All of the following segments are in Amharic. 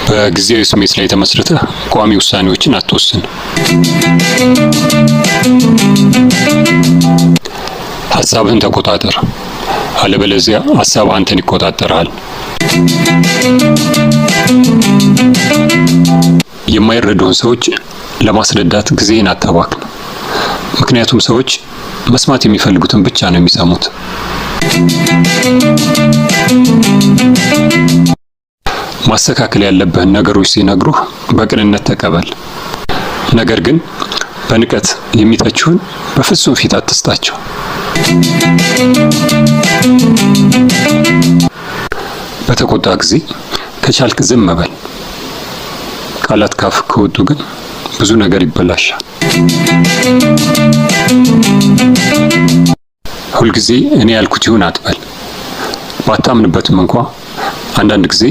በጊዜያዊ ስሜት ላይ ተመስርተህ ቋሚ ውሳኔዎችን አትወስን። ሀሳብህን ተቆጣጠር፣ አለበለዚያ ሀሳብ አንተን ይቆጣጠርሃል። የማይረዱህን ሰዎች ለማስረዳት ጊዜህን አታባክን። ምክንያቱም ሰዎች መስማት የሚፈልጉትን ብቻ ነው የሚሰሙት። ማስተካከል ያለብህን ነገሮች ሲነግሩህ በቅንነት ተቀበል። ነገር ግን በንቀት የሚተቹህን በፍጹም ፊት አትስጣቸው። በተቆጣ ጊዜ ከቻልክ ዝም በል። ቃላት ካፍ ከወጡ ግን ብዙ ነገር ይበላሻል። ሁልጊዜ እኔ ያልኩት ይሁን አትበል። ባታምንበትም እንኳ አንዳንድ ጊዜ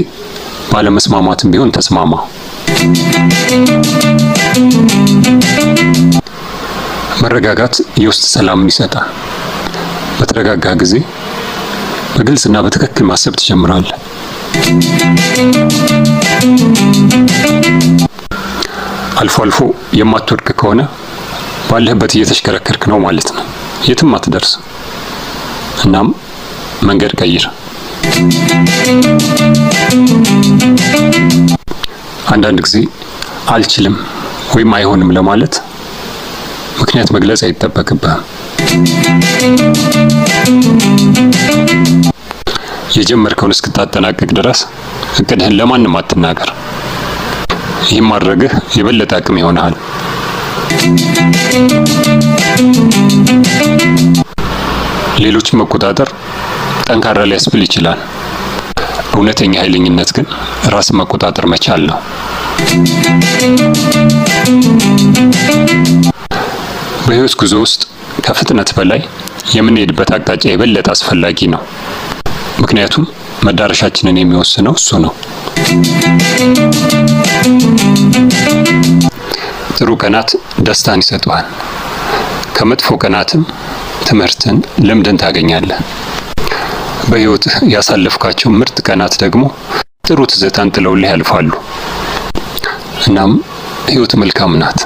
ባለመስማማትም ቢሆን ተስማማ። መረጋጋት የውስጥ ሰላምን ይሰጣል። በተረጋጋ ጊዜ በግልጽና በትክክል ማሰብ ትጀምራለህ። አልፎ አልፎ የማትወድቅ ከሆነ ባለህበት እየተሽከረከርክ ነው ማለት ነው። የትም አትደርስም። እናም መንገድ ቀይር። አንዳንድ ጊዜ አልችልም ወይም አይሆንም ለማለት ምክንያት መግለጽ አይጠበቅብህም። የጀመርከውን እስክታጠናቅቅ ድረስ እቅድህን ለማንም አትናገር። ይህም ማድረግህ የበለጠ አቅም ይሆንሃል። ሌሎችን መቆጣጠር ጠንካራ ሊያስብል ይችላል። እውነተኛ ኃይለኝነት ግን ራስን መቆጣጠር መቻል ነው። በህይወት ጉዞ ውስጥ ከፍጥነት በላይ የምንሄድበት አቅጣጫ የበለጠ አስፈላጊ ነው። ምክንያቱም መዳረሻችንን የሚወስነው እሱ ነው። ጥሩ ቀናት ደስታን ይሰጡሃል። ከመጥፎ ቀናትም ትምህርትን፣ ልምድን ታገኛለህ። በህይወትህ ያሳለፍካቸው ምርጥ ቀናት ደግሞ ጥሩ ትዝታን ጥለውልህ ያልፋሉ። እናም ህይወት መልካም ናት።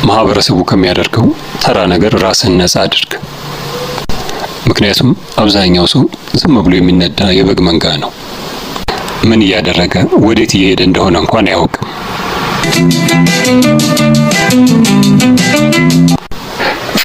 ማህበረሰቡ ከሚያደርገው ተራ ነገር ራስን ነጻ አድርግ። ምክንያቱም አብዛኛው ሰው ዝም ብሎ የሚነዳ የበግ መንጋ ነው። ምን እያደረገ ወዴት እየሄደ እንደሆነ እንኳን አያውቅም።